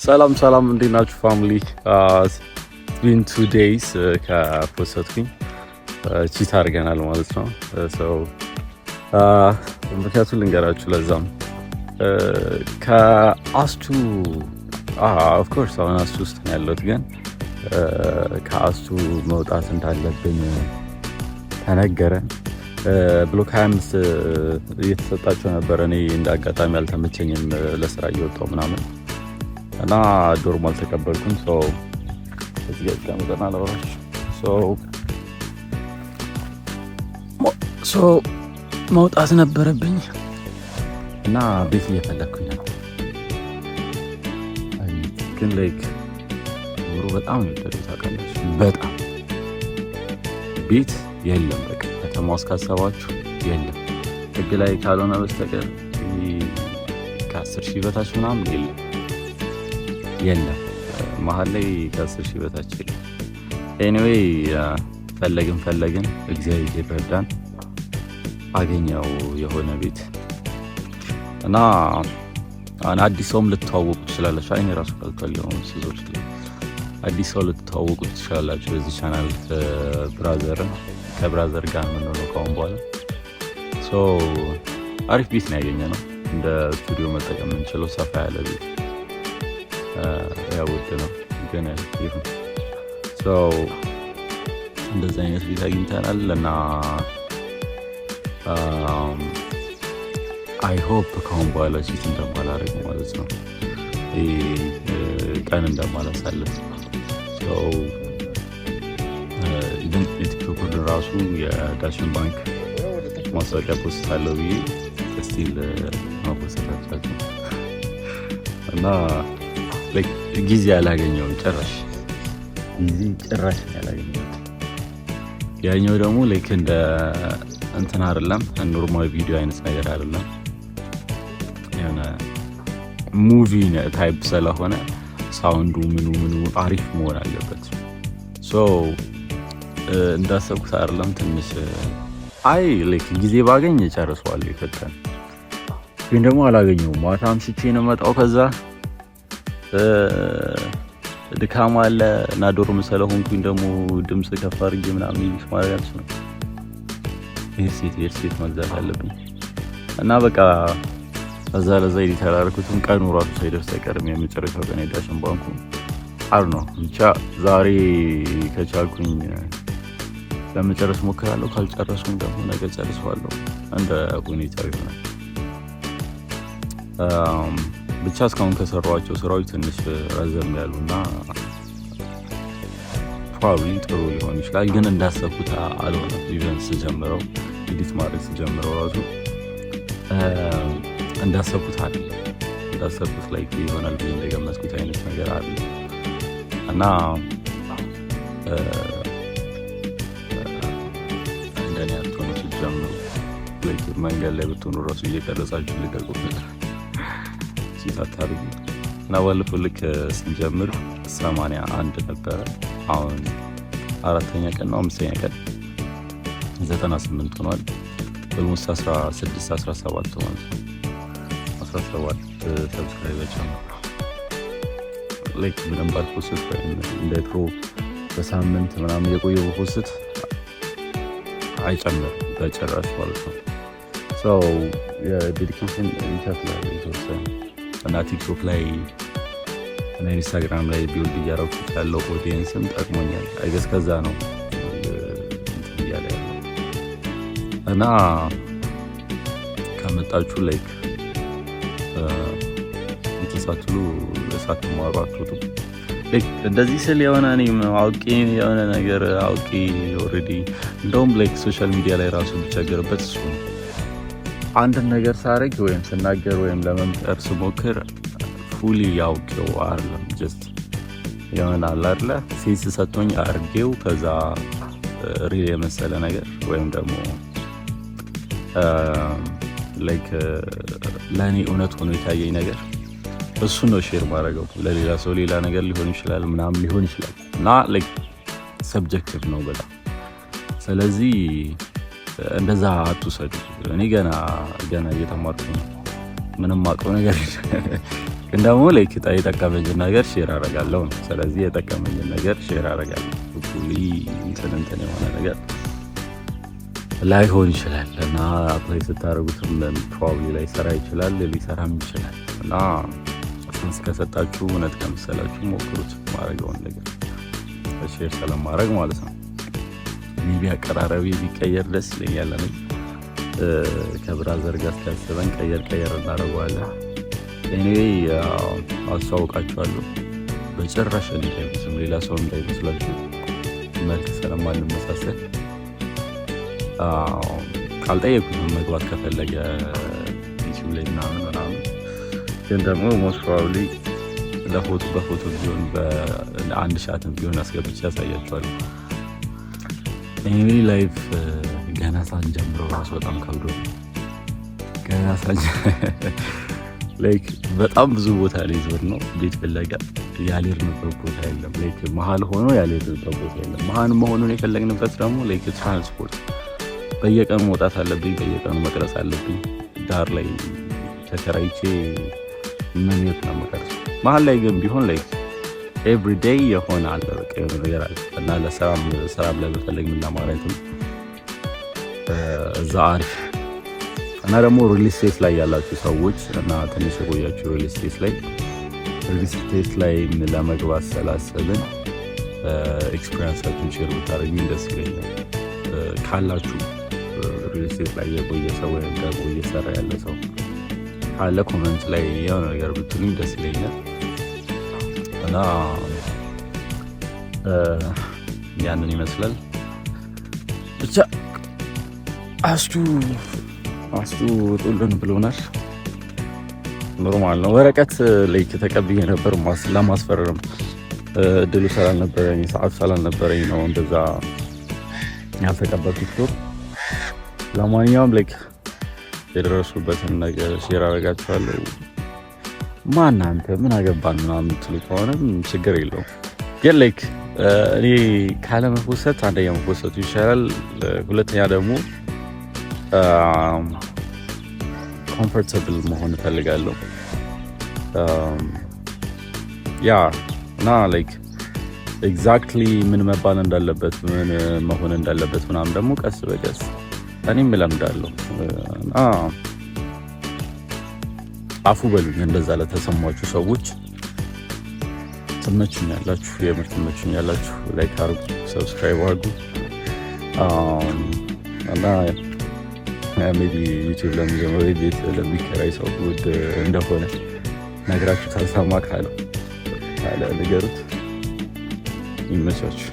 ሰላም ሰላም፣ እንዴት ናችሁ family? Been 2 days ከ post ኩኝ፣ cheat አድርገናል ማለት ነው። ምክንያቱም ልንገራችሁ። ለዛም ከአስቱ፣ of course አሁን አስቱ ውስጥ ነው ያለሁት፣ ግን ከአስቱ መውጣት እንዳለብን ተነገረ። Block 25 እየተሰጣቸው ነበር። እኔ እንደ አጋጣሚ አልተመቸኝም፣ ለስራ እየወጣው ምናምን እና dorm አልተቀበልኩም። So እዚህ ጋር ተቀምጠና ላውራችሁ። So መውጣት ነበረብኝ እና ቤት እየፈለግኩኝ ነው። ግን like ኑሮ በጣም ነው የወደደው፣ ታውቃላችሁ። በጣም ቤት የለም። በቃ ከተማ ውስጥ ካሰባችሁ የለም። ህግ ላይ ካልሆነ በስተቀር ከ10,000 በታች ምናምን የለም የለም። መሀል ላይ ከ10,000 በታች የለም። Anyway ፈለግን ፈለግን፣ እግዚአብሔር ረዳን፣ አገኘው የሆነ ቤት። እና አዲስ ሰውም ልትተዋወቁ ትችላላችሁ። አይኔ ራሱ ቀልቷል። የሆኑ ስዞች አዲስ ሰው ልትተዋወቁ ትችላላችሁ። በዚህ channel brother ን ከ brother ጋር የምንሆነው ከአሁን በኋላ። አሪፍ ቤት ነው ያገኘነው። እንደ ስቱዲዮ መጠቀም የምንችለው ሰፋ ያለ ቤት፣ ያው ውድ ነው ግን ይሁን። እንደዚህ አይነት ቤት አግኝተናል እና I hope ከአሁን በኋላ cheat እንደማላደርግ ማለት ነው፣ ቀን እንደማላሳልፍ። Even የቲክቶክ ራሱ የዳሽን ባንክ ማስታወቂያ post አለው ብዬ still መ post አልቻልኩም እና ጊዜ አላገኘውም፣ ጭራሽ ጊዜ ጭራሽ ያላገኘሁት። ያኛው ደግሞ like እንደ እንትን አይደለም፣ normal ቪዲዮ አይነት ነገር አይደለም፣ የሆነ movie type ስለሆነ sound ኡ ምኑ ምኑ አሪፍ መሆን አለበት። So እንዳሰብኩት አይደለም ትንሽ። አይ like ጊዜ ባገኝ ጨርሰዋለሁ የፈጠነ፣ ግን ደግሞ አላገኘውም። ማታ አምሽቼ ነው የመጣው። ከዛ ድካም አለ እና dorm ስለሆንኩኝ ደግሞ ድምፅ ከፍ አድርጌ ምናምን edit ማድረግ አልችልም። Headset መግዛት አለብኝ እና በቃ ለዛ ለዛ edit ያላደረኩትም ቀኑ ራሱ ሳይደርስ አይቀርም። የመጨረሻው ቀን የዳሽን ባንኩ አር ነው። ብቻ ዛሬ ከቻልኩኝ ለመጨረስ ሞክራለሁ። ካልጨረስኩም ደግሞ ነገ ጨርሰዋለሁ። እንደ ሁኔታው ይሆናል። ብቻ እስካሁን ከሰሯቸው ስራዎች ትንሽ ረዘም ያሉ እና probably ጥሩ ሊሆን ይችላል፣ ግን እንዳሰብኩት አልሆነም። Even ስጀምረው፣ edit ማድረግ ስጀምረው ራሱ እንዳሰብኩት አይደለም። እንዳሰብኩት like ይሆናል ብዬ እንደገመትኩት አይነት ነገር አለ እና እንደኔ አትሆኑ ስትጀምሩ። መንገድ ላይ ብትሆኑ ራሱ እየቀረጻችሁ ልቀቁ፣ cheat አታርጉ። እና ባለፈው ልክ ስንጀምር 81 ነበረ። አሁን አራተኛ ቀን ነው፣ አምስተኛ ቀን፣ 98 ሆኗል። Almost 16 17 ማለት ነው። 17 subscriber ጨምሯል። Like ምንም ባል post ወይም እንደ ድሮ በሳምንት ምናምን የቆየው post አይጨምርም በጭራሽ ማለት ነው። So የ dedication ይከፍላል የተወሰነ። እና ቲክቶክ ላይ እና ኢንስታግራም ላይ build እያደረኩት ያለው audience ም ጠቅሞኛል። I guess ከዛ ነው እንትን እያለ ያለው። እና ከመጣችሁ like እንትን ሳትሉ፣ ሳትማሩ አትወጡም። እንደዚህ ስል የሆነ እኔ አውቄ የሆነ ነገር አውቄ already እንደውም like social media ላይ ራሱ ብቸገርበት እሱ ነው። አንድን ነገር ሳረግ ወይም ስናገር ወይም ለመምከር ስሞክር fully ያውቄው አይደለም። Just የሆነ አለ አይደለ sense ሰጥቶኝ አርጌው ከዛ real የመሰለ ነገር ወይም ደግሞ like ለእኔ እውነት ሆኖ የታየኝ ነገር እሱ ነው share ማድረገው። ለሌላ ሰው ሌላ ነገር ሊሆን ይችላል ምናምን ሊሆን ይችላል እና like subjective ነው በጣም። ስለዚህ እንደዛ አትውሰዱ። እኔ ገና ገና እየተማርኩ ነው። ምንም አውቀው ነገር ግን ደግሞ like የጠቀመኝን ነገር share አደርጋለሁ ነው። ስለዚህ የጠቀመኝን ነገር share አደርጋለሁ። Fully እንትን እንትን የሆነ ነገር ላይሆን ይችላል እና apply ስታደርጉትም probably ላይሰራ ይችላል፣ ሊሰራም ይችላል። እና sense ከሰጣችሁ፣ እውነት ከመሰላችሁ ሞክሩት። ማድረገውን ነገር share ስለማድረግ ማለት ነው። Maybe አቀራረቢ ቢቀየር ደስ ይለኛል። እኔ ከ brother ጋር እስኪያስበን ቀየር ቀየር እናደርገዋለን። Anyway አስተዋውቃችኋለሁ። በጭራሽ እኔ እንዳይመስልም ሌላ ሰው እንዳይመስላችሁ፣ መልክ ስለማንመሳሰል ካልጠየኩትም መግባት ከፈለገ ዩቲዩብ ላይ ምናምን ምናምን፣ ግን ደግሞ most probably ለፎቶ በፎቶ ቢሆን በአንድ shot ም ቢሆን አስገብቼ ያሳያችኋለሁ። Anyway life ገና ሳንጀምረው ራሱ በጣም ከብዶ፣ ገና ሳን like በጣም ብዙ ቦታ ላይ ዞር ነው ቤት ፍለጋ፣ ያልሄድንበት ቦታ የለም። Like መሀል ሆኖ ያልሄድንበት ቦታ የለም። መሀል መሆኑን የፈለግንበት ደግሞ like ትራንስፖርት በየቀኑ መውጣት አለብኝ፣ በየቀኑ መቅረጽ አለብኝ። ዳር ላይ ተከራይቼ ምን የት ነው የምቀርጸው? መሀል ላይ ግን ቢሆን like every day የሆነ አለ፣ በቃ የሆነ ነገር አለ እና ለስራም ስራም ለመፈለግ ምን ለማለትም እዛ አሪፍ። እና ደግሞ real estate ላይ ያላችሁ ሰዎች እና ትንሽ የቆያችሁ real estate ላይ ለመግባት ስላሰብን experience ኣችሁን share ብታደርጉኝ ደስ ይለኛል። ካላችሁ real estate ላይ የቆየ ሰው ወይም ደግሞ እየሰራ ያለ ሰው ካለ comment ላይ የሆነ ነገር ብትሉኝ ደስ ይለኛል። እና ያንን ይመስላል። ብቻ አስቱ አስቱ ውጡልን ብሎናል። Normal ነው። ወረቀት ላይ ተቀብዬ ነበር ለማስፈረም፣ እድሉ ስላልነበረኝ፣ ሰዓቱ ስላልነበረኝ ነው እንደዛ ያልተቀበልኩት። ለማንኛውም like የደረሱበትን ነገር share አደርጋችኋለሁ። ማን አንተ ምን አገባን ምናምን የምትሉ ከሆነም ችግር የለውም። ግን like እኔ ካለመፖሰት አንደኛ መፖሰቱ ይሻላል። ሁለተኛ ደግሞ comfortable መሆን እፈልጋለሁ። Yeah እና like exactly ምን መባል እንዳለበት፣ ምን መሆን እንዳለበት ምናምን ደግሞ ቀስ በቀስ እኔም እለምዳለሁ። እና አፉ በሉኝ እንደዛ ለተሰማችሁ ሰዎች። ትመቹኛላችሁ፣ የምር ትመቹኛላችሁ። Like አድርጉ፣ subscribe አድርጉ እና maybe ዩቲዩብ ለሚጀምር፣ ቤት ለሚከራይ ሰው ውድ እንደሆነ ነግራችሁ ታልሰማ ካለ ካለ ንገሩት። ይመቻችሁ።